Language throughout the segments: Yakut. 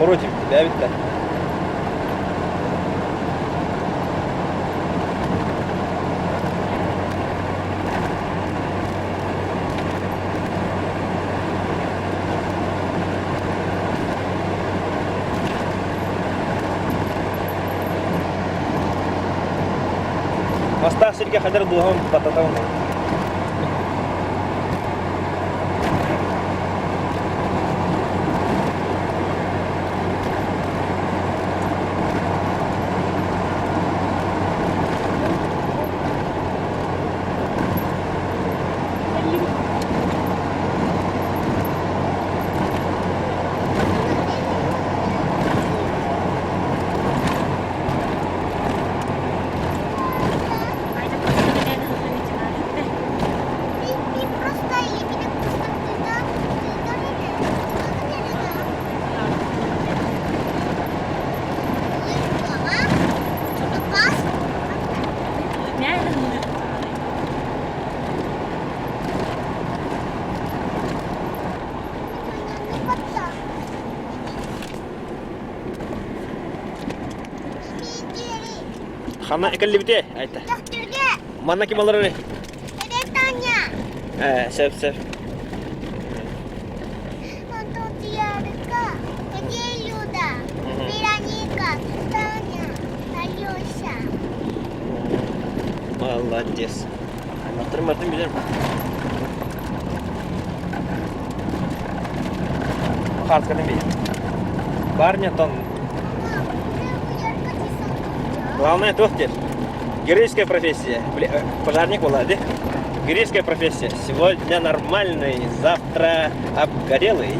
Оҥоруо этим, бэйэбит да. Мастаах сиргэ хадьар дууһам баттатабын. Ханна экэллибите айта. Манна ким олорор? Э, сөп, сөп. Молодец. Аймақтарым бардым билер. Хартыканы бей. Барня тон. Главное туох диир. Героическая профессия. Пожарник была, да? Героическая профессия. Сегодня нормальный, завтра обгорелый.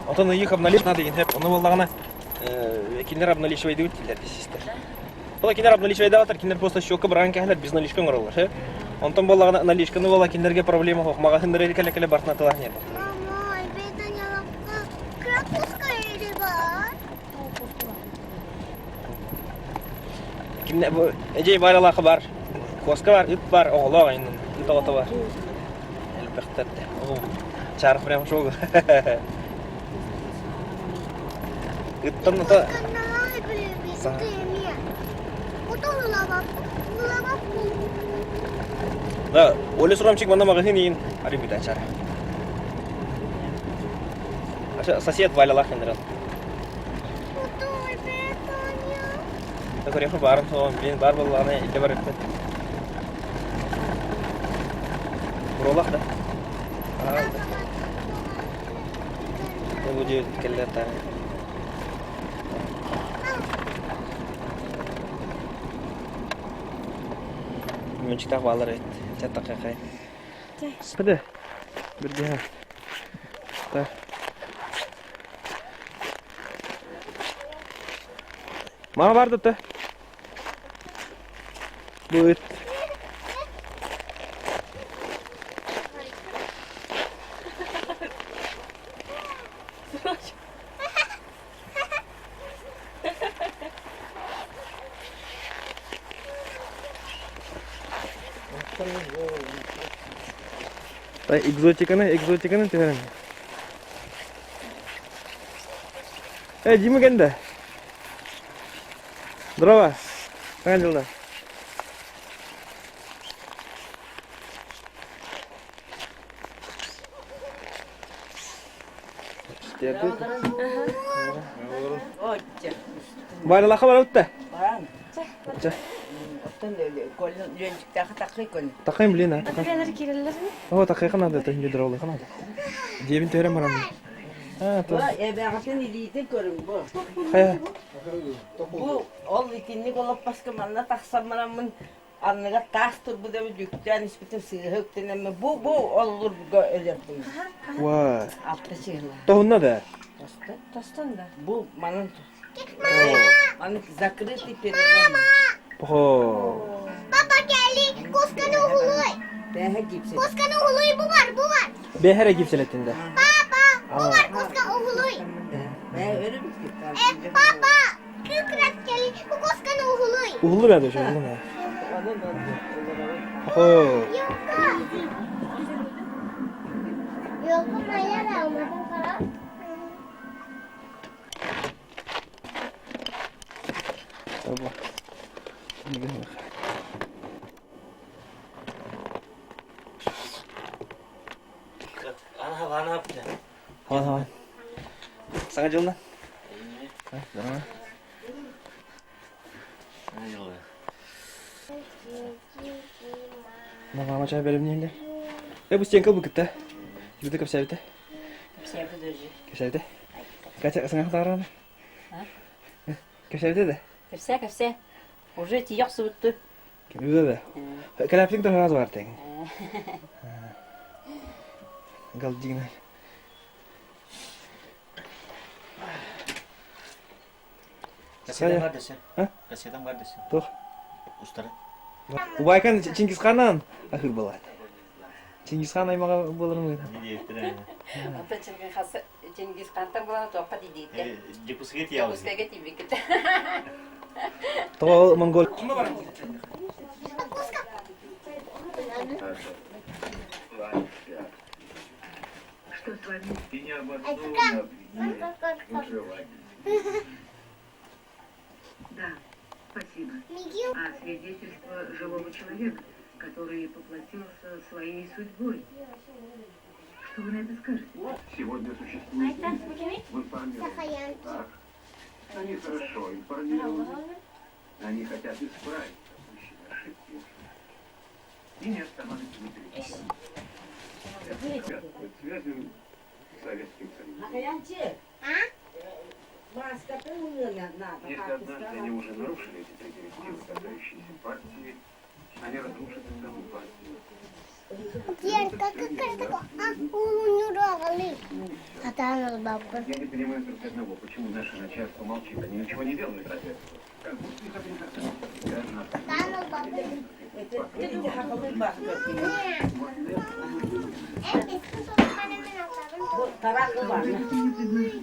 Отон их обналичить надо, ону буоллаҕына кинилэр обналичивайдыбыт дииллэр систер. Ол кинилэр обналичивайдаабаттар, кинилэр просто счетка быраҕан кэһэлэр без наличка оҥороллор. Э? Онтон буоллаҕына наличканы буола кинилэргэ проблема суох. Маҕаһыыннары кэлэ-кэлэ бартына тылаах ньиэбэ. Кинилэр бу эдьиэй Варялаахы бар, куоска бар, ыт бар, оҕолоох айнын, ыт оҕото бар. Элбэхтэр да. Чаарах прям шоу. Ыттан ото Да, Оля Сурамчик манна маҕаһыын иин арыйбыта ачаар. Сосед Валялаах иннирэн. Көрүөххэ баарым суоҕун билин баар буоллаҕына илдьэ барыппыт. Буруолах да. Бу дьиэ кэллэр таа. Мөнчүтэх баалар эбит. Чэ такай. Пыды. Бирдиһэ. Та. Мама бар да Бу ыт. Экзотиканы, экзотиканы түһэрэн. Э, Дима кэнде. Здорово. Как дела? Барылаха барабытта. Такайым блин, а. О, такайха надо, это не дрова надо. Диэбин төһөрөн барам. А, то. Эбэҕитин илиитин көрүҥ бу. Хайа. Бу ол итинник олоппоско манна тахсан бараммын анныгар таас турбут эбит үктээн испитим сыыһа үктэнэммин бу бу оллурга өлөрдүм. Ва. Алта чыһыла. Тоһунна да? Тостон, тостон да. Бу манан Маны закрытый перелом. О. Папа кэлли, кусканы уһулуй. Бэһэ гипсэ. Кусканы уһулуй бу бар, бу бар. Бэһэрэ гипселеттин да. Папа, бу бар куска уһулуй. Бэһэ. Уһуллу бää доча, уһуллу бää. Хо. Елка моя алматын қара. Таба. Хаван хаван. Саҥа дьылна. Мама чай бэлэмнииллэр. Э, бу стенка бу кытта. Юда кэпсээбитэ. Кэпсээбитэ. Катя саҥа хатаарана. Кэпсээбитэ да? Кэпсээ, кэпсээ. Уже тиийэ охсубутту. Юда да. Кэлээптиҥ тоһоҕос бар тэҥ. Галдина. Кассетам бар десе. Кассетам бар десе. Туох? Устары. Убайкан Чингисханан ахыр болат. Чингисхан аймаҕа буоларын Онтон Чингисхантан буолан туохха тиийдиитэ? Дьокуускайга тиийэҕин. Дьокуускайга тиийбиккит. Тоҕо Монгол Что с вами? И необоснованно обвинили в Да, спасибо. А свидетельство живого человека, который поплатился своей судьбой. Что вы на это скажете? Сегодня существует в информированных так. Они хорошо информированы. Они хотят исправить допущенные ошибки и не оставаться на Это препятствует связям с Советским Союзом. Если однажды они уже нарушили эти три директивы, касающиеся партии, они разрушат и саму партию. Я не понимаю только одного, почему наше начальство молчит, они ничего не делают разве? Как будто их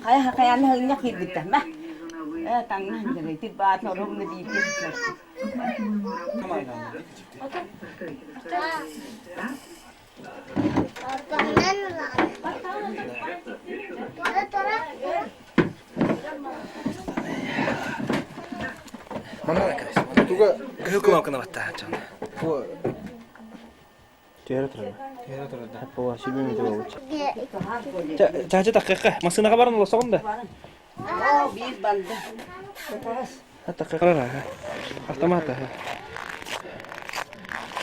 Хайа хайаны хылня киирбиттэ мэ. Э таҥна дьэ баат оромна бииргэ Туга кыһыл кнопканы баттаа чон. Түһэрэ турар. Түһэрэ турар да. Була сүбэ мүтэ болуччу. Чачы таккакка массынаға баран олосоҕун да. Оо биир банды. Таккакка Автомат.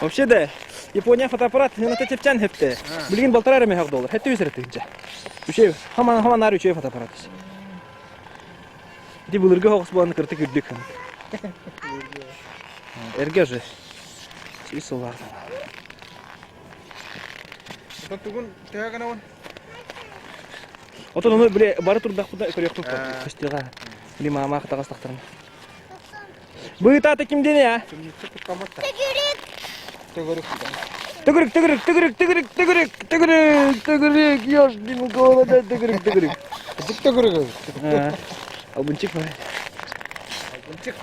Вообще да, Япония фотоаппарат это тепчан хепте. Билигин балтара эрэ мехак доллар. Хетте үсэр тыгынча. Үчей, хаман хаман ар үчей фотоаппарат. Ити былыргы хоҕус буолан кыртык үрдүк. Эрге же. Сүүс сыллаах. Отон тугун төһө гынабын? Отон ону били бары турдахпыта көрүөхпүт көстүөҕэ. Били маама таҕыстахтарына. Быытаата ким диэни а? Төгүрүк. Төгүрүк, төгүрүк, төгүрүк, төгүрүк, төгүрүк, төгүрүк, төгүрүк, ёшкин голода, төгүрүк, төгүрүк. Ытык төгүрүк. Албынчик бар.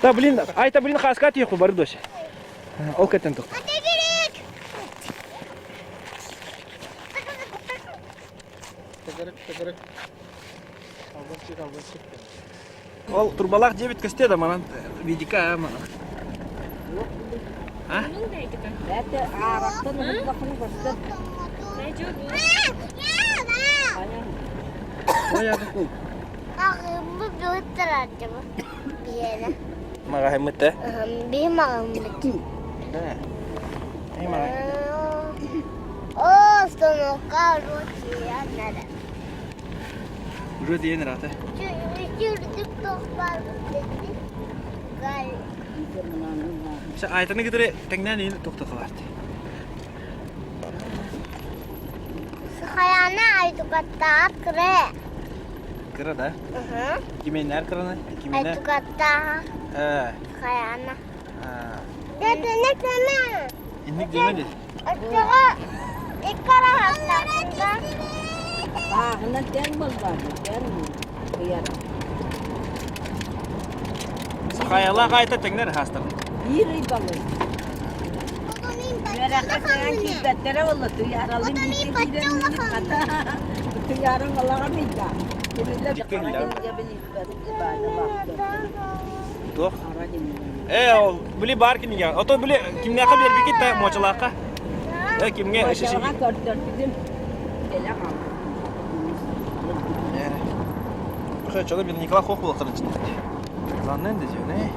Та блин, айта блин хаска тиеху бары дос. Ол кеттен тух. Төгүрүк, төгүрүк. Албынчик, албынчик. Ол турбалаах диэбит көстүө да манан видика манан. А? Бәте аараттан уһуктахын көрсө. Маҕаһыммыт да? Биһи маҕаһыммыт. Да. Эй маҕаһым. О, станокка надо. Уже диэн рата. Айтаны кытары тэҥнээн иһин тохтотоларт. Сахаяна айтукаттаат кыра. Кыра да? Кименнэр кыраны? Кименнэр? Айтукаттаа. Э. Сахаяна. Дэтинек дeme. Инник диэмэ дии. Оччоҕо иккара хаттаахтар. Бааҕынан тэн болбааны, тэн ыйар. Сахаялаах айта тэҥнэр хаастар. Биир ый балый. Үөрэххэ кыайан киирбэттэрэ буолла, туйааралыын бииргэ киирэн минньик хата. Туйаарым балаҕан ыйда. Туох? Э, ол били баар кинигэ. Ото били кимнээхэ биэрбикит та муочалаахха? Э, кимҥэ Муочалаҕа көрдөрбүтүм. Кэлэ хаалбыт. Хэ, чоло бир Николай хох булахтарын читать. Главное дезюне.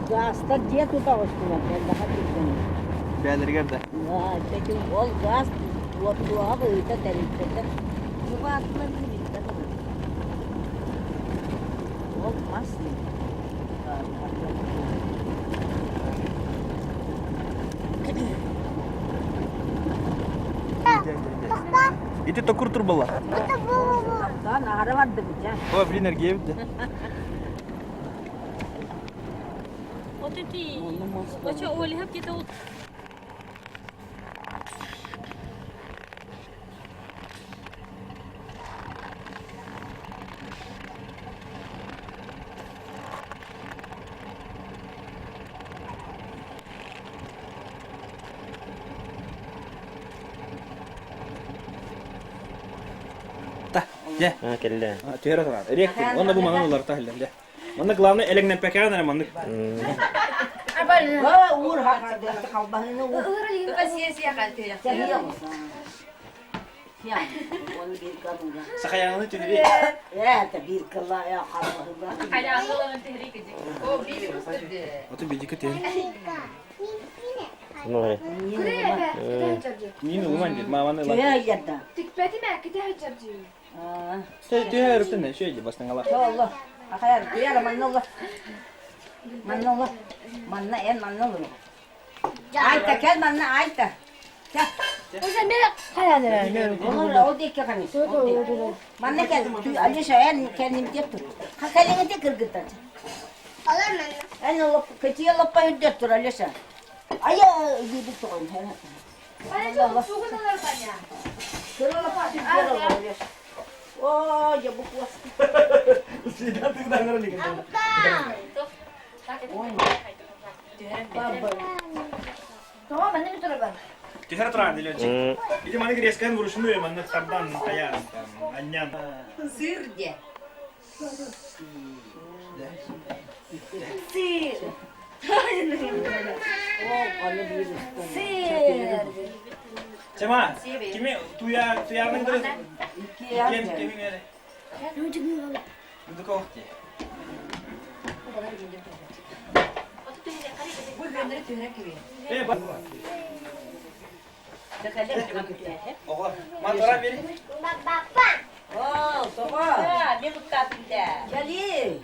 Гаастар дьиэ тута оҕустулар элбэхэ түргэн. Бээлэригэр да? Чэкин ол гаас уоттуоҕа быһыыта тэрилтэтэ бу баатылар билбиттэр Ол мас Ити токур турбалла. Аһара бардыбыт дьэ. О, блин, эргиэбит дэ. Вот эти... Очо Ольга где-то Дьэ. Кэллэ. Түһэрэ турар. Эриэк. Онно бу манан уларыта иһиллэр. Дьэ. Манна главное элэҥнэппэкэҕин эрэ маннык. Уур халбаһыны уур. Сахаяны түһэри. Ото бидики түһэри. Мин улуман дит, маманы ылан. Түһэ өрүттэн шөйди бастаңала. Манна манна эн манна олор. Айта кел манна айта. Ол диэки ханыс. Манна кел. Алеша эн кэнним диэп тур. Хакалиҥа де кыргыттар. Эн олоп кытия лоппа үрдэр тур Алеша. Ая диэбит тоҕон. Кыра лоппа үрдэр олор Алеша. О, я буква. Түһэр туран диленчик. Ити маны грескан вручную манны тардан таян аннян. Сыр де. Сыр. Сыр. Чема, кими туя туярның дыры. Кем кемин эре. Бүдүк оқты. Э, ба. Ого, матора бери. О, тоҕо? Мен куттаатым да. Кали.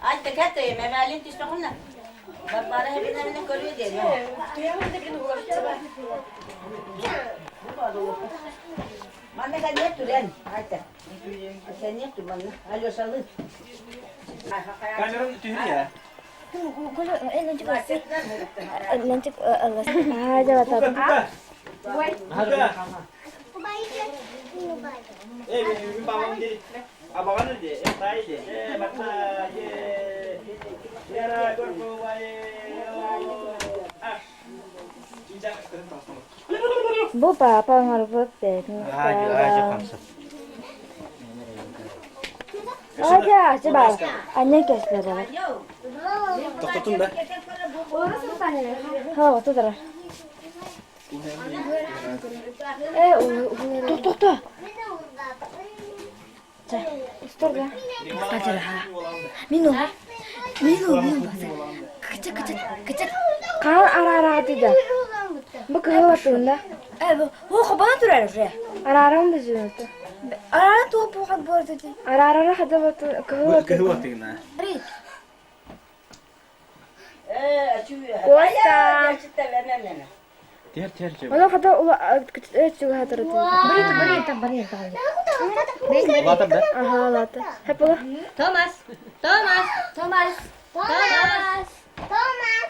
Айта кәтэ, мэмэлин түспэхүнэ. Барбара хэбинэминэ көрүө диэн. Манна кэлиэ түрэн. Айта. Кэлиэ тур манна. Алешалы. Камераны түһүр я. Тука, тука. Э, мен бабам ди. Абаганы ди, э, тай ди. Э, бата, е. Яра, горку, вае. Аш. Бу папа оҥорбут бэйэтин Аадьа, баар. Анньан кэслэр баар. Тоқтотун да. Ха, оту турар. Э, тохто. Устурга. Мин Мин мин Кыча кыча кыча. Хаан араараатыда. Бу кыһыл атыында. Э, бу хабана турар уже. Арааран да жүнөтө. Арааран туох буохат буолар Араарара хада бatu кыһыл Кыһыл атыгына. Э, Коста. Тиһэр тиһэр чэ. Ону хата чугаһатар Улаатар да? Аха, улаатар. Хэппала. Томас! Томас! Томас. Томас! Томас!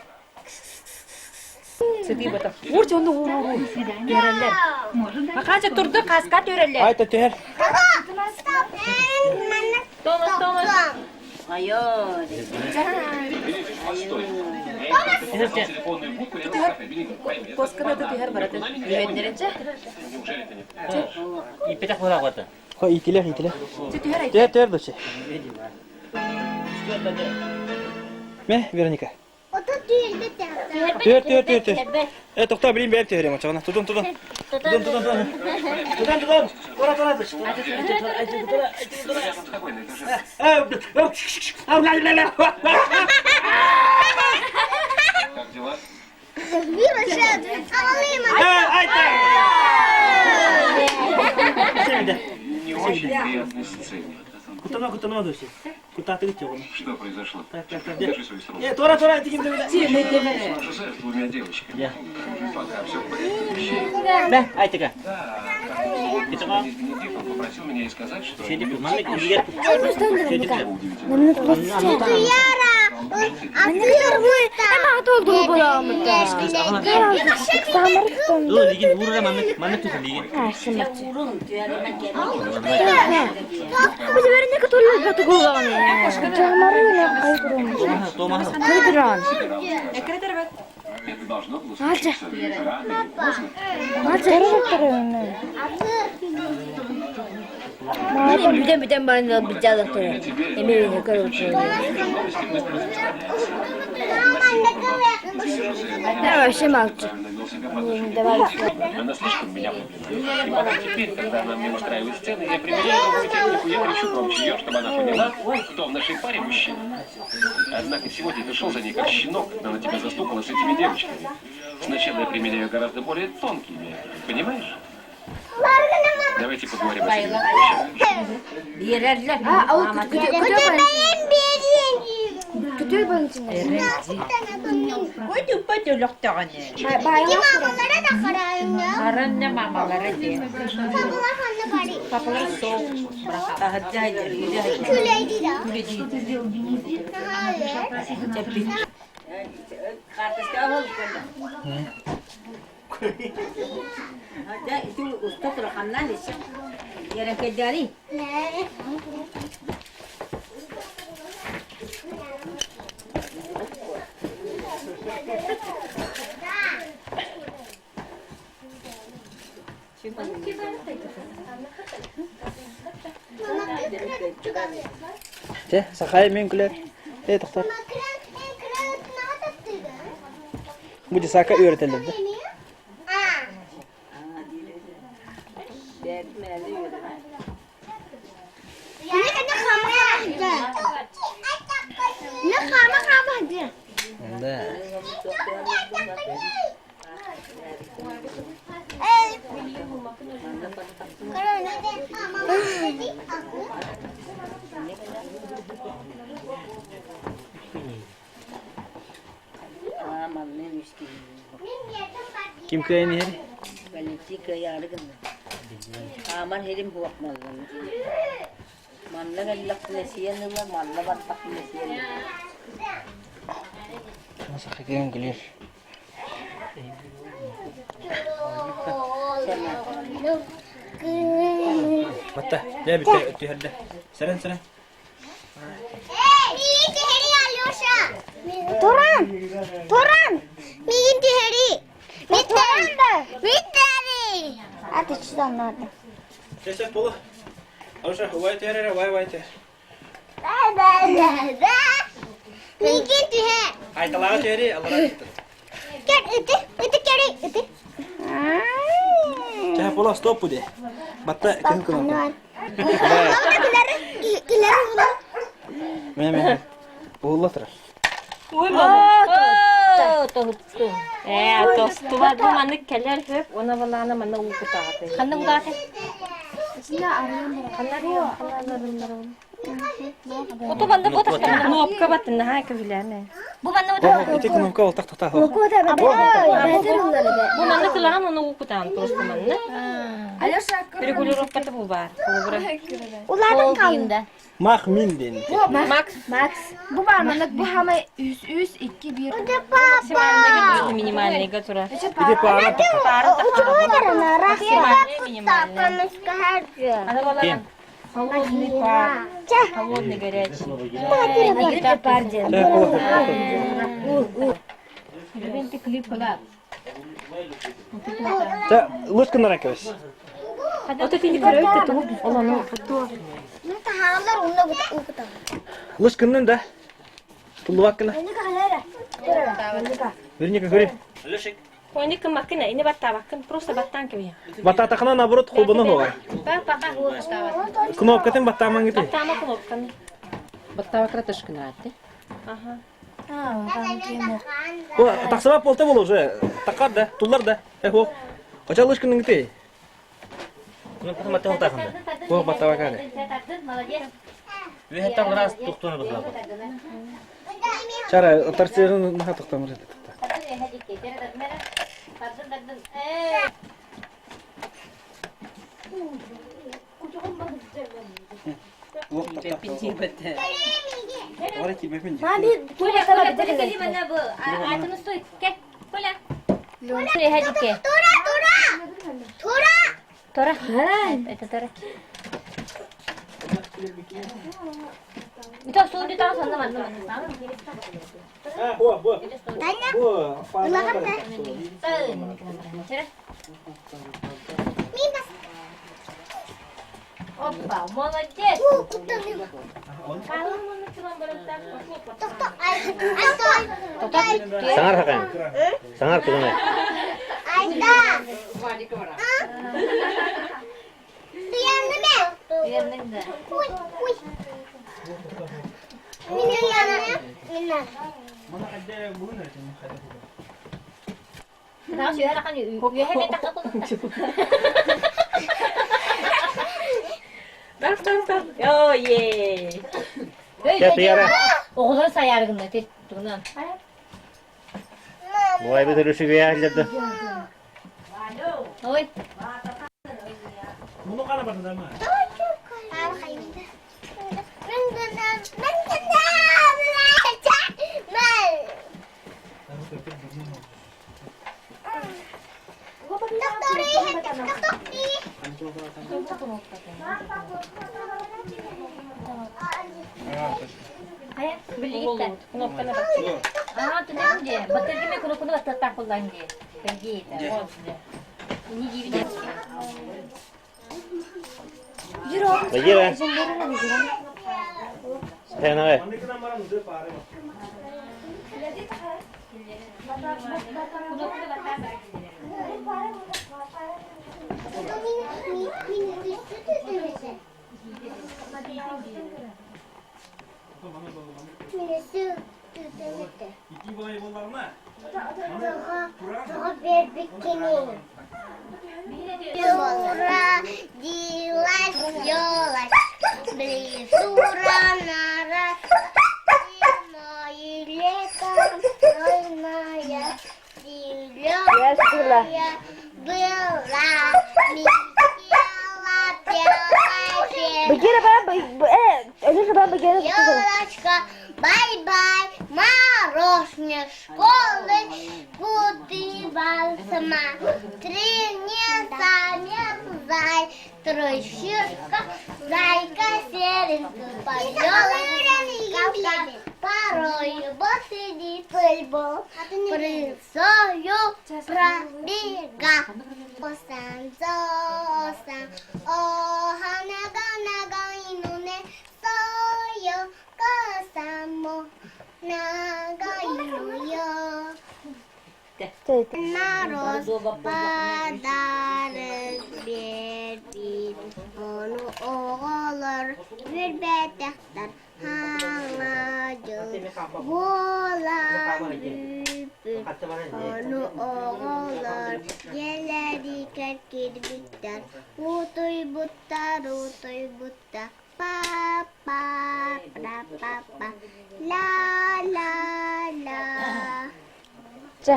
Уурча онно уур уур уур. Түһэрэллэр. Махаача турду хаска түһэрэллэр. Айта түһэр. Томас, Томас. Айо. Коскада да түһэр баратын. Үөннэринчэ. Иппетэх буолаҕата. Хо итилэх итилэх. Түһэр айта. Түһэр түһэр дочи. Ме, Вероника. Түһэр түһэр түһэр түһэр. Э, тохтоо, билин бэйэм түһэриэм очоҕуна. Тутун тутун. Тутун тутун тутун. Тутун тутун. Тура тура дочи. Как дела? Не очень приятной сцене. Кутана кутана дочи. Кутаатыгыт чоҕуна. Что произошло? Так, так, так. Держи свою сторону. Э, тура тура тигим Жизель с двумя девочками. Пока все в порядке вещей. Бә, айтыга. Да, господин Бенедиктов попросил меня и сказать, что... Лигин уурара маннык маннык тутун лигин. Это должно было случиться рано или поздно. Бүтэн бүтэн баран быдьаалар турар. Эмиэ көрөр. Новости быстро распространяются. Да, вообще молчу. Правильно вел себя по отношению к Она слишком в меня влюблена. И потом теперь, когда она мне устраивает сцены, я применяю другую технику. Я кричу громче ее, чтобы она поняла, кто в нашей паре мужчина. Однако сегодня ты шел за ней как щенок, когда она тебя застукала с этими девочками. Сначала я применяю гораздо более тонкие меры. Понимаешь? Давайте поговорим о серьезных вещах. Биэрэллэр. А, ол күтүр Ой, туппа төлөхтөҕүнэ. Аранна мамалара диэн. Папалар суох. Таһырдьа Те, сахай мен күлэр. Э, тохтор. Бу десака үөрэтэллэр да. Да. Ким кыайан иһэр? Валентин кыайаары гынна. Хааман хирим буохмаллан. Манна кэллэхпинэ сиэн ылар, манна бардахпына сиэн ылар. Саха кыайан күлэр. Батта, дьэ бүттэ түһэрдэ. Сэрэн, сэрэн. Туран! Туран! Мигин түһэри! Миттери! А ты что надо? Все, все, полу. Аруша, убай түһэр эрэ, убай, убай түһэр. Да-да-да-да! Мигин түһэ! Айталаҕа түһэри, аллара түһэр. Кел, ыты, ыты кери, ыты. Чэ, полу, стоп буде. Батта, кыһыл кынаппын. Мэ, мэ. Уһулла турар. Тоһутту. Ээ, тостубат бу маннык кэлэр хөп, уона балаана манна уу кутаҕаты. Ханна улааты? Ото манна бу тахтана. Нуопка баттын наһаа көбүлээмэ. Бу манна бу Ити кнопка ол тахта Бу манна кылаан оны укутаан просто манна. Регулировката бу бар. Улаатан калында. Мах мин ден. Макс. Макс. Бу бар маннык бу хамай 3 3 2 1. Максимальный минимальный тура. Ити пара Пара Максимальный минимальный. Ана балан холодный пар. Холодный горячий. Пар ден. Та лышка наракивась. Вот это не көрөйт ту. Олону Таһаалар уна укутан. Лышкыннын да. Туллубаккына. Верника көрей. Оны кым макына, ини баттабаккын, просто баттан кебе. Бататахана наоборот холбону хоға. Па пака баттабак. Кнопкатын баттаман гити. Баттама кнопканы. Баттава кратышкына атты. Ага. О, тақсыба полта бол уже. Тақар да, туллар да. Э, хо. Кача лышкыннын гити. Кнопкатын баттан тахында. О, баттабакары. Молодец. Үһәттән раз туктуны бутла. Чара, тарсырын наха тоқтамыр еді. Коля, Коля, Коля, кели мана бу. Атыны стой. Кел. Коля. Коля, Тура, тура. Тура. Тора. Это тора. Это суды там сонда манна манна. О, бо. Таня. Бо. Опа, молодец. Саңар хакан. Саңар тугана. Айда. Туянны бе. Уй, уй. Мин туянны. Мин. Так, так, так. О, е. Я туяра. Оғылар саяргында тет тугунан. Буай бит өрүшү гәлдерде. Ой. Мұны қана барды ма? Билигитте. Кнопканы бат. Аа, түнен де. Батыргеме кнопканы баттаттан куллан де. Билгите. Не дибине. Багира. Сәнәгә. Тура дилась елась, в лесу рано росла, зимой и летом стройная, зеленая была, метела белая Багира бара Алеша бара Багира. Елочка, бай-бай, мороз мне школы, куды сама. Три не замерзай, трощишка, зайка серенька, поела, порой посреди пыльбу, крыльцою пробега. Осан, зосан, о, ханага, нага, инуне, сою, косамо, нага, инуё. Мороз подарок бербит, Ону оҕолор билбэтэхтэр хаҥа дьыл буолан бүппүт. Ону оҕолор дьиэлэригэр киирбиттэр, утуйбуттар, утуйбуттар, па-па, пра-па-па, ла-ла-ла. Чэ,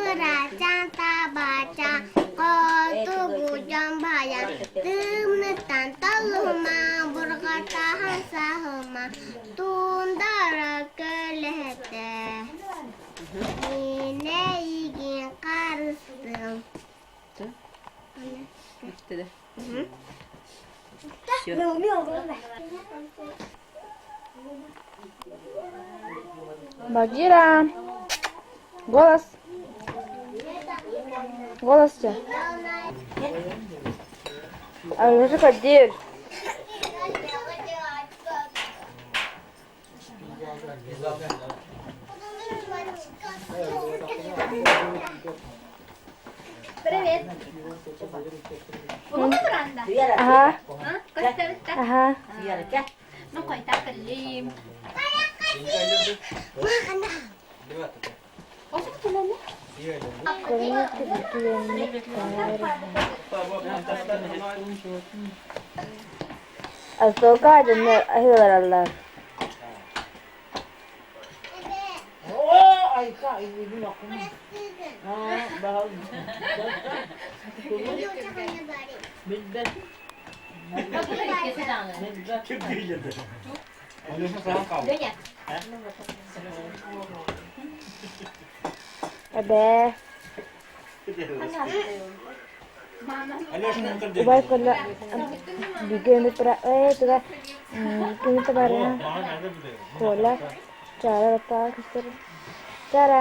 Кырачаан табачаан, хотугу дьон байан, тымныттан толлума, бурҕатаһан саһыма, туундара көлөһөтө. Мин эйигин харыстым. Багира. Голос. Голос чэ. Алеша көрдүүр. Привет. Ага. Ага. Ну, қайта кіллейм. Остуолга дьоннор аһыылараллар. Эбээ. Убай көлө бигэ тура ээ туга кини табара Коля Чара баттаа көстөр Чара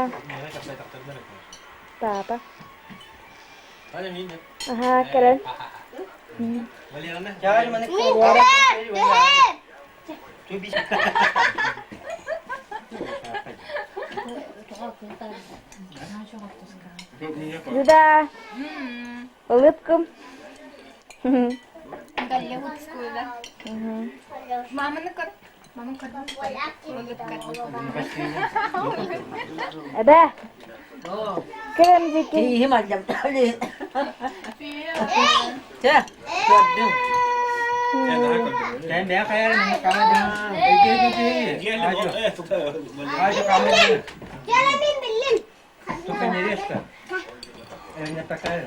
Папа Аха кэлэн Люда улыбкам Голливудскую, да? Маманы көр. Мама көр. Улыбка. Эбээ кэлэн дики Киһим алдьам Чэ, көрдүм. Gel bilin. Только не резко. Не такая.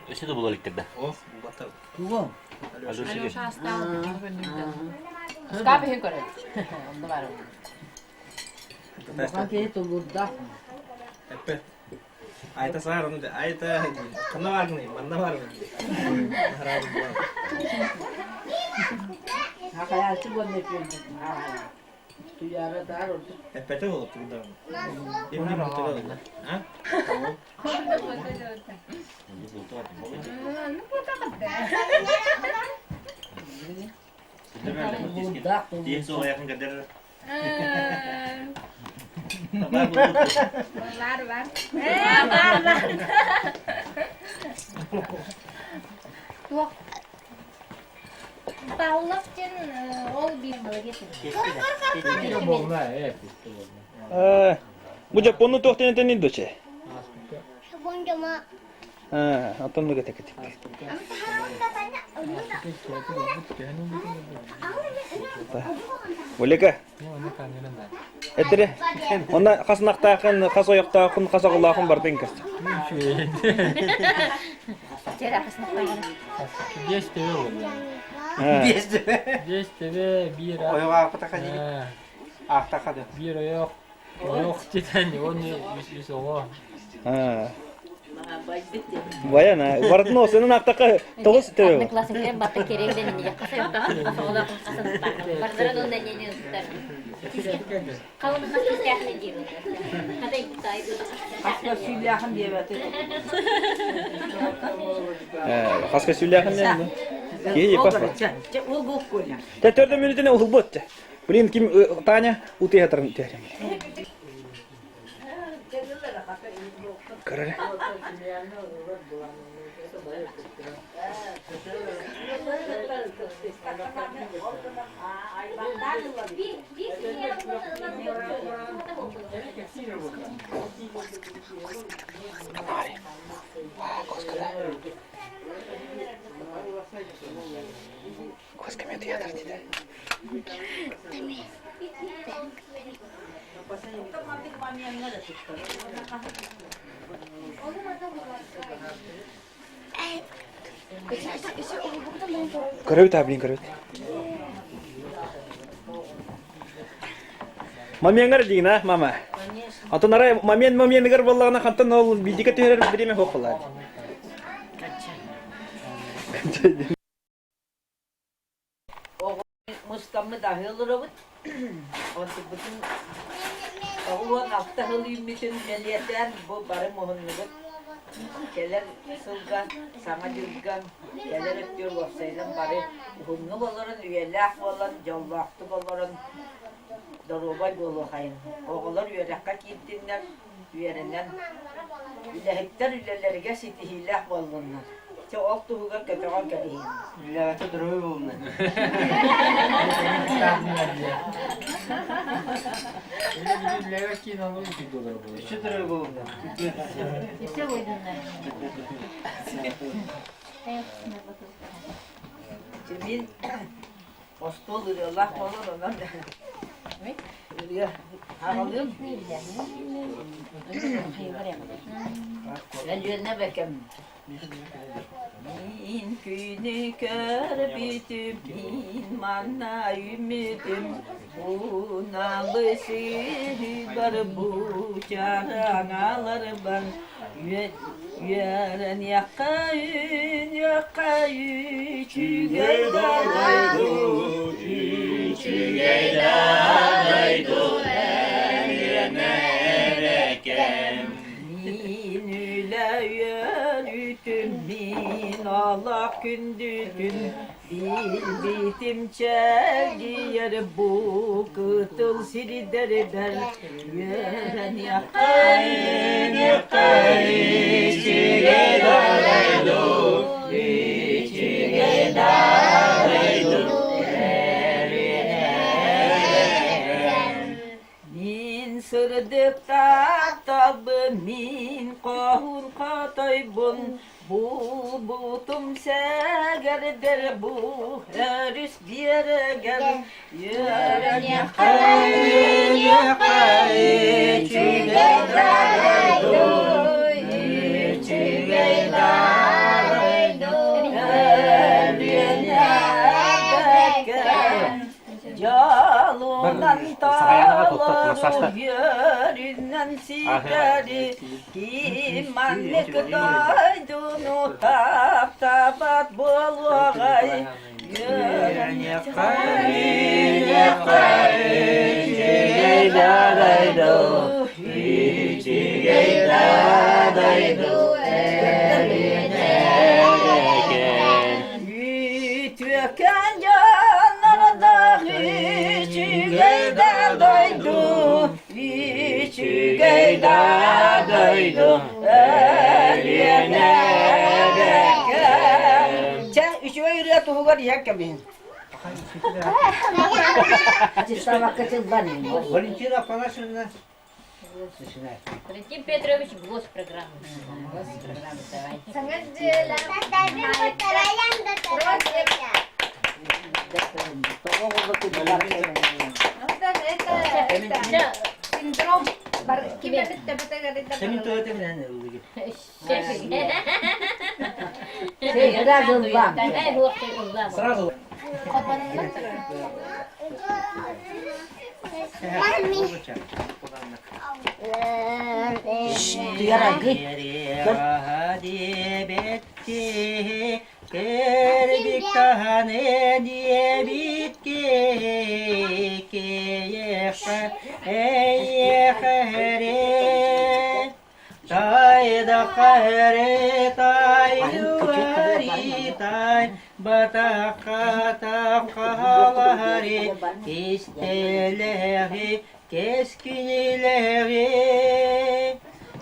Өссө да була иликтэр да. Алеша астаал Скап иһин көрөт. Онно бар. Улахан киһи тулуурдаах. Айта саар ону айта ханна бааргыный манна бааргын Хахаyaаччы буолна үтүөлбүт. Туйаара таар ордук. Эппэтэ буолуп тугунда. Эмне бултуга а? Тулуурдаах Тиһин суоҕа якын кэрдэр. Бар бар. Бар бар. Туох. Павлов диэн ол биир молодец. Бу Жапонну туох диэн этэн доче? Бонжома. Антон мыга текетик. Олега. Этере. Онна хас нактаахын, хас ойохтоохун, хас оҕолоохун бардын көстө. Баян, барытын осынын ақтаққа тоғыз төбе. Одноклассниктер батта керек ден не жаққа Бардара донда не не Қалың хас дейм. Қадай тай. Хаска сүйләхин диэбэти. Хаска сүлләхин не? Кей папа. Ол гок коля. Те төрдө мүнүтүнө улбут. Блин, ким Таня утыя тарын терем. Көрөрө. Көрөбүт аа, блин, көрөбүт. Момеҥҥар диин, а, мама? Атын арай момент моменыгар буоллаҕына хантан ол видеока түһэрэр бириэмэ суох буоллаҕа. Мустаммыт аһыы олоробут. Онтукпутун 96 сыл үүммүтүн бэлиэтээн бу бары муһуннубут. Кэлэр сылга, Саҥа дьылга, кэлэр өттүгэр уопсайынан бары уһуннук олорон, үйэлээх буолан, дьоллоохтук олорон, доруобай буолуохайын. Оҕолор үөрэххэ киирдиннэр, үөрэнэн, үлэһиттэр үлэлэригэр ситиһиилээх буоллуннар. Чэ, ол туһугар көтөҕөн кэбиһиҥ. Үлэҕэ здоровье буолунна. Еще здоровье буолунна. Мин остуол ырыалаах буолан онон ырыа аҕалыым. Өлүөнэ бэкэм. Мин күнү көрбүтүм, мин манна үүммүтүм, Уналы сыһыгар бучараҥаларбар үөрэниэххэ үүнүөххэ үчүгэй да дойду, үчүгэй да дойду, Өлүөнэ эбэкэм. Мин үлэ үөрүүтүм, мин олох күндүтүн, Билбитим чэлгийэр бу кытыл сирдэрбэр үөрэниэххэйин, Үчүгэй да дойду, үчүгэй да дойду, Өлүөнэ эбэкэм. Мин сырдык тапталбын, мин хоһуун хотойбун, булбутум сэгэрдэр бу өрүс биэрэгэр үөрэниэххэ Үчүгэй да дойду, үчүгэй да дойду, Өлүөнэ эбэкэм. Дьолунан толору үөрүнэн ситэри ким маннык дойдуну таптаабат буолуоҕай Үчүгэй да дойду, үчүгэй да дойду, Өлүөнэ эбэкэм. Үтүөкэн дьоннордоох үчүгэй да дойду, үчүгэй да дойду, Өлүөнэ эбэкэм. Чэ, үчүгэй ырыа туһугар иһэн кэбиһин. Валентина Афанасьевна Валентин Петрович госпрограмма. Госпрограмма давай. Синдром Сразу. Тай батахха-таххалаһари кистэлэҕи кэскилэҕи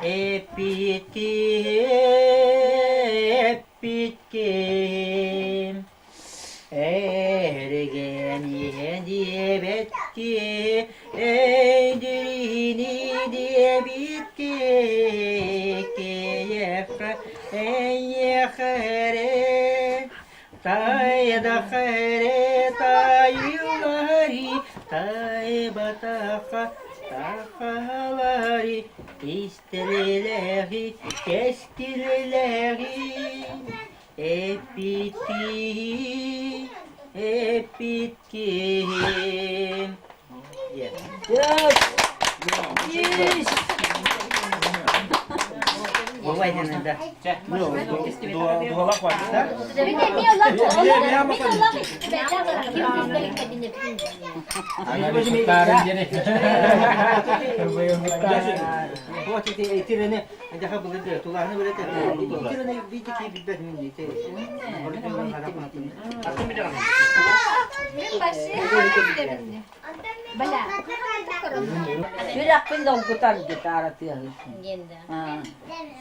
эппит киһи эппит киһи Эргэн иһэн диэбэт киһи өйдүрүһүнү диэбит киһи киһиэхэ эйиэхэ эрэ тайдахха эрэ тай. Таха сахалари истэрилэри кэскилэлэри эппит киһи эппит киһи Сүрэхпин долгутар гитара тыаһы.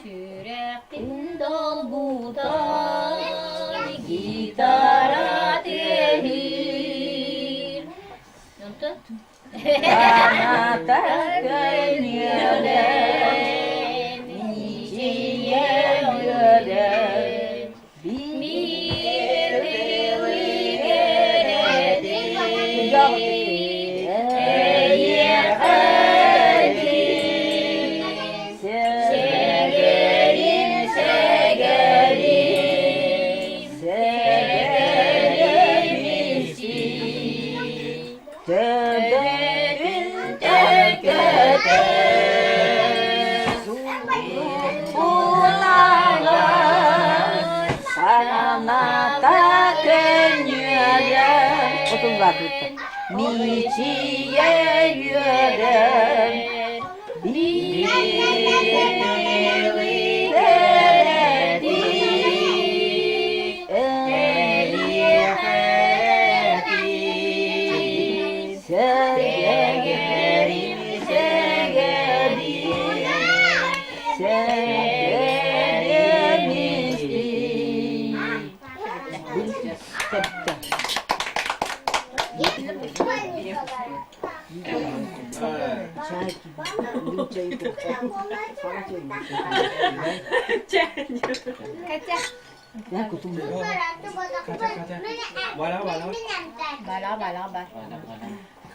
Сүрэхпин долгутар гитара тыаһыр. Онтон Саната көнүөлэн, мичийэ үөрэн, биир тылы кэрэтин эйиэхэ Сэгэрим, сэгэрим, сэгэрим истиий. Төбөтүн төкөтө Сулаҕа саната көнньүөрэ Мичийэ үөрэн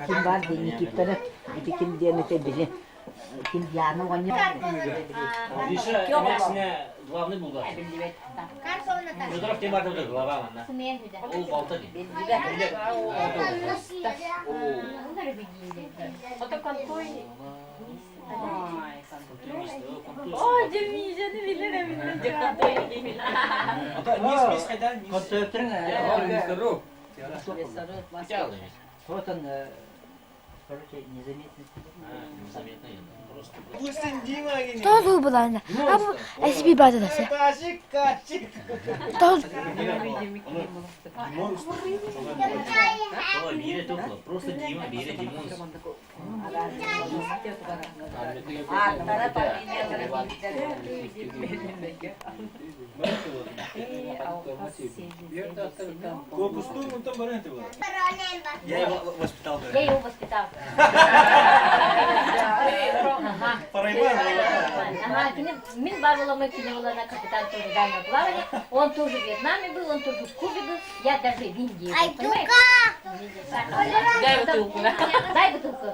Ким баар Никиттара ити ким диэн этэ били ким Яна оҕонньор Главный булгар. Федоров тем бар глава манна. Ол балта ди. Ой, Демижаны билер Вот он, короче, незаметно. Тоҕо булаана? Эсби баадаласа. Тоҕо Просто Дима, Бире Димон. Я его воспитал. Я его воспитал. Ага, мин бар буоламмын кини буолана капитан тоже дальнего плавания. Он тоже в Вьетнаме был, он тоже в Кубе был. Я даже в Индии был, понимаешь? Дай бутылку. Дай бутылку.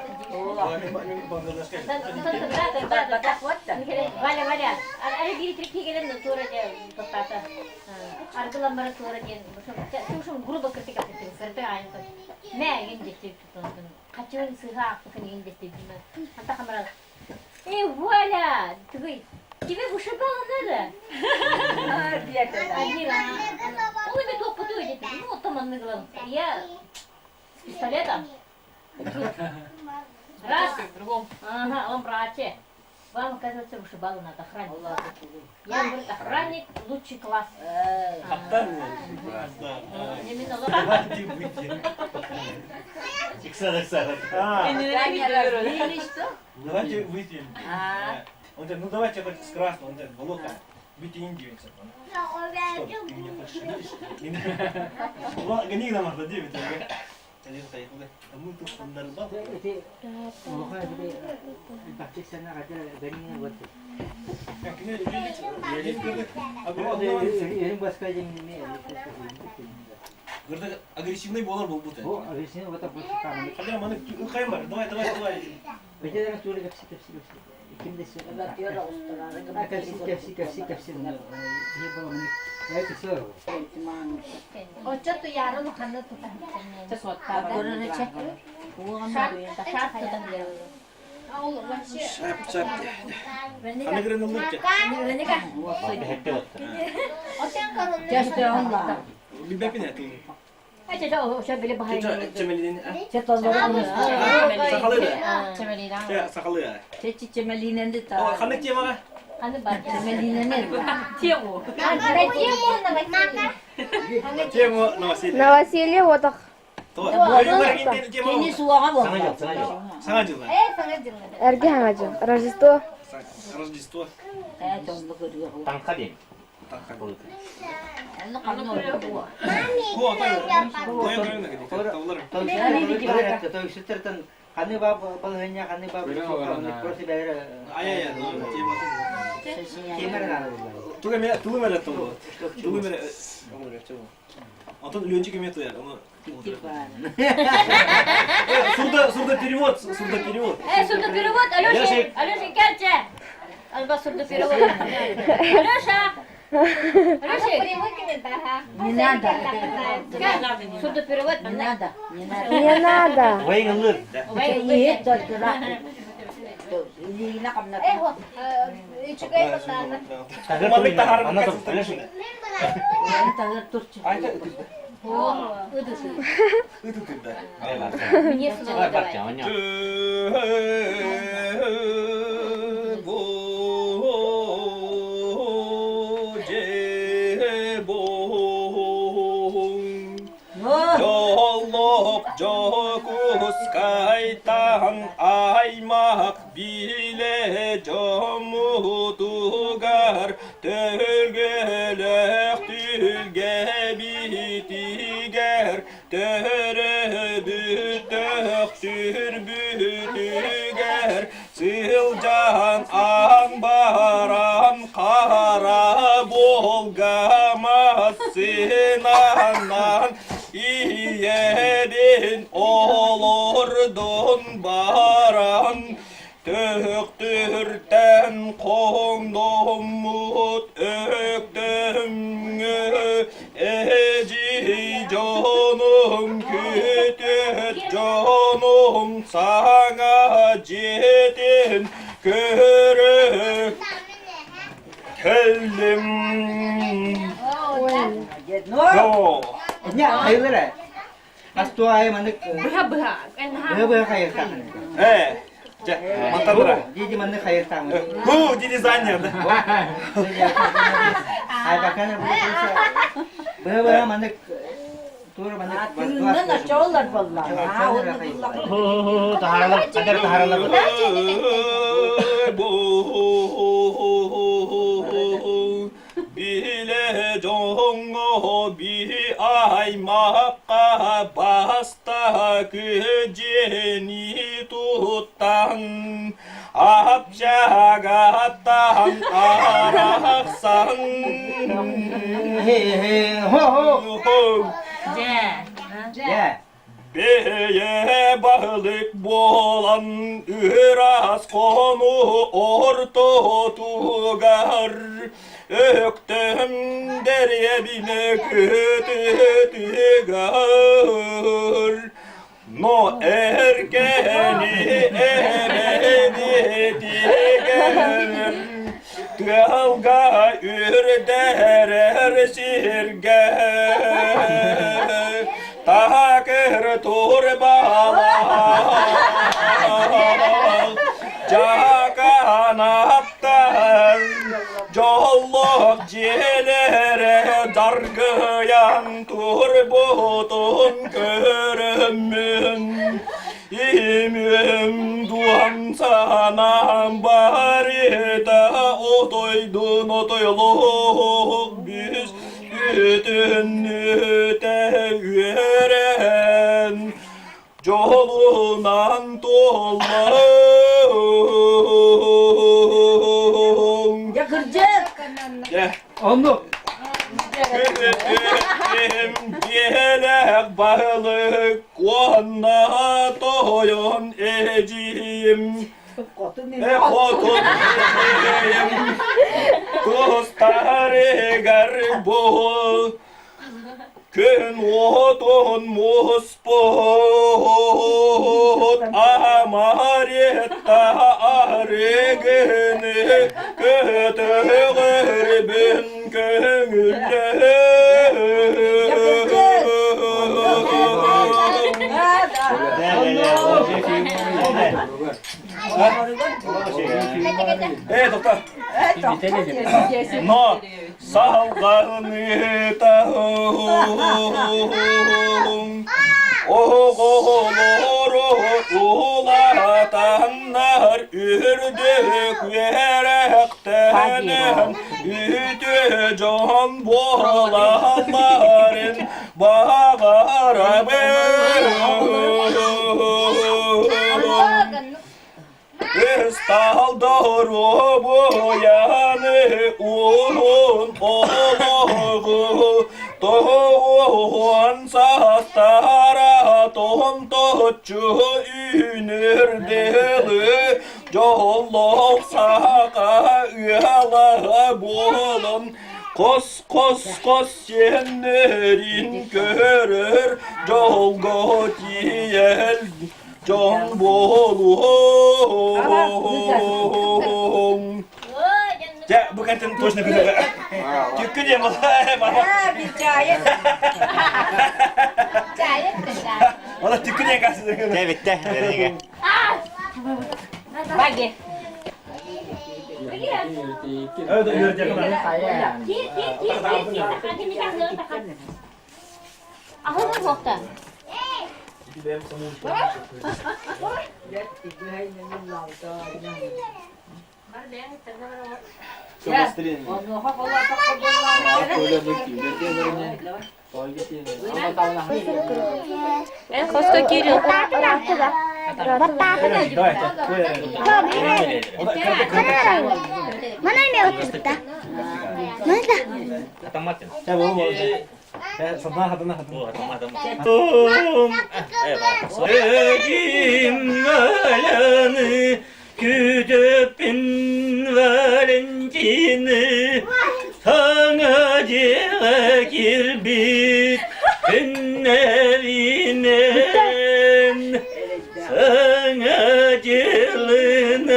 Валя, Валя, ары бири треккегелен туора тоқтата. Аргылан бара туора диэн, ушун грубо критика кырты айын Мэ ген Хачын сыха ахпыкын ген Anta хамара. Эй, Валя, ты тебе вышибала надо? Ой, мен тоқ бұты Ну, там он Я с пистолетом. Раз. Ага, он братья. Вам, оказывается, вышибалу надо, охранник. Я, говорит, охранник, лучший класс. Давайте выйдем. Давайте выйдем. Он говорит, ну давайте хоть с красного. Он говорит, Волоха, бить Индию. Что, ты меня хочешь видишь? Гони нам аж 9. Гырда агрессивный буолар буолбут. Бу агрессивный вот больше там. Хадра маны ылхайым бар. Давай, давай, давай. Бетелер тура кепси кепси кепси. Ким десе. Кепси кепси кепси кепси. Не было мне. Я это все. Оччо туйаарын ханна тутан. Шарт тутан Шап, шап. Ханна гырын ыллык. Билбеппин э тылын. Чемелин. Сахалыы да. Чэ, сахалыы. О, ханнык темаҕа? Тему. Тему новоселье. Новоселье отох. Кини суоҕа буолла. Саҥа дьылла. Эргэ саҥа дьыл. Рождество. Рождество. Таҥха диэн. Тойсуттартан ханы ба балыһыня ханы ба просто бэйэр Ай-ай-ай, темер надо было. Тугу эмэ тылым эрэ тылы. Тылым эрэ Антон Ленчик эмэ туяр, ону Сурда, сурдоперевод, сурдоперевод. Э, сурдоперевод, Алеша, Алеша, кэлчэ. Алба сурдоперевод. Алеша! Алеша! Привыкнет, ага. Не надо. Сурдоперевод. Не надо. Не надо. Не надо. Вайгылыр. Иһит только Илиина хамнат. Үчүгэй батаана. Тагыр турчу. Мне слово давай. Жоллоқ Дьокуускайтан аймақ биле жомутугар төлгөлөх түлге битигер төрөбүт төхтүрбүтүгер сылдьан аан баран хара болгамас сынанан ийэбин олордон баран Төхтүртэн хоҥноммут өктөмҥө эдьиий дьонум күтүөт дьонум саҥа дьиэтин көрө кэллим. Не, айылара. Астуай манык Быһа быһа. быһа быһа хайыртаахын. Э, дьэ, мантан Диди маннык хайыртаамын. Ху, ди дизайнер. Айбакана быһа быһа маннык тура маннык Тыыннан очоолор болла. Таһаралар, қадар таһаралар. Биле дьоҥҥо би аймахха бастакы дьиэни туттан Апчагаттан арахсан Хо хо. Дьэ. Бэйэ баһылык буолан ыраас хону ортотугар Өктөм дэриэбинэ күтүтүгэр Но эркэни эбэбитигэр тыалга үрдэрэр сиргэ такыр турбалаах дьакаанаттар дьоллоох дьиэлэрэ даргыйан турбутун көрөммүн Имүөм дуом санаам барыта отойдун отойлоох бүс бүтүннүтэ үөрэн дьолунан туоллум. Дьэ кырдьык! Дьэ, Оннук. Күтүм дьиэлээх баһылык уонна тойон эдьиийим Хотун эдьиийим тустарыгар бу Күн уотун муспут амаретта арыгыны көтөҕөрбүн көҥүллэһ Э, тоқта. Но салҕаныытаһым оҕолору улаатаннар үрдүк үөрэхтэнэн үтүө дьон буолалларын баҕарабын. Ыстаалдоруобуйаны уһун олоҕу тоһуон саастара томточчу үүнүр дылы дьоллоох саха ыала буолан хос-хос-хос сиэннэрин көрөр дьолго тиийэл Дьон буолуом. Дьэ, бу кэнтэн точно күлүгэ. Түккү диэн буолла. Ола түккү диэн касыды. Дьэ, бүттэ. Баги. Аһылы буолта. Эн хоско киирин. Сэгим Күтөппүн Валентины саҥа дьиэҕэ киирбит күннэринэн саҥа дьылынан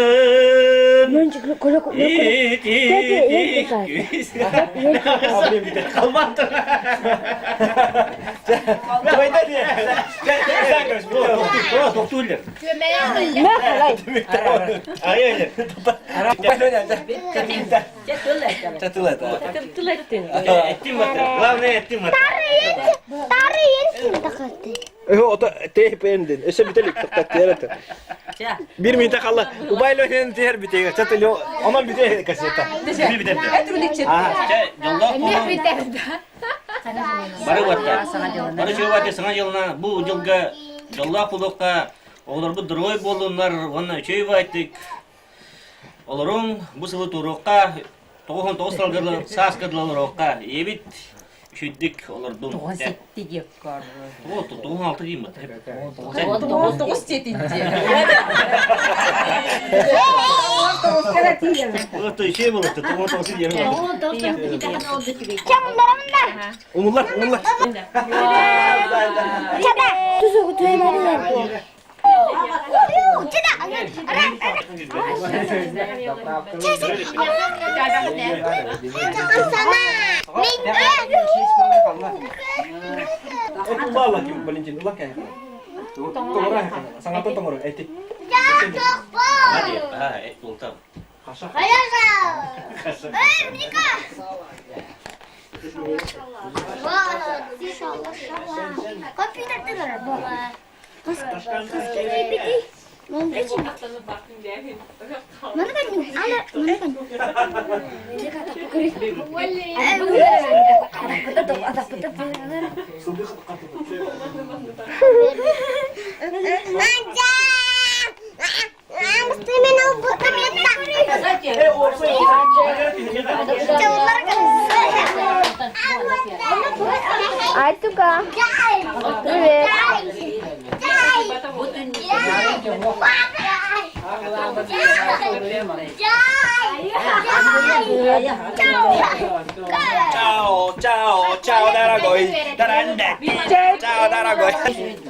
Ото Өссө бүтэлик тоқтаттыар Бир минута қалла. Убайло хен тиһэр бүтеге. Чат эле онон бүтэ кассета. Бары батта. Бары чөбате саҥа дьылына бу дьылга дьоллоох булуохха оҕолорбут дорогой буоллуннар уонна үчүгэй байтык олоруҥ бу сылы туруохха 99 сылга сааска дылы олоруохха ийэбит үчүгдүк олордун. 97 диэк кор. 96 дейм бат. 99 диэтинчи. Вот еще было, 99 диэн. Умуллар, умуллар. Валентин, Саҥаттан тоҥору, эти. Айтука. Привет. Чао, чао, чао, дорогой. Таранда. Чао, дорогой.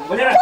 Валера.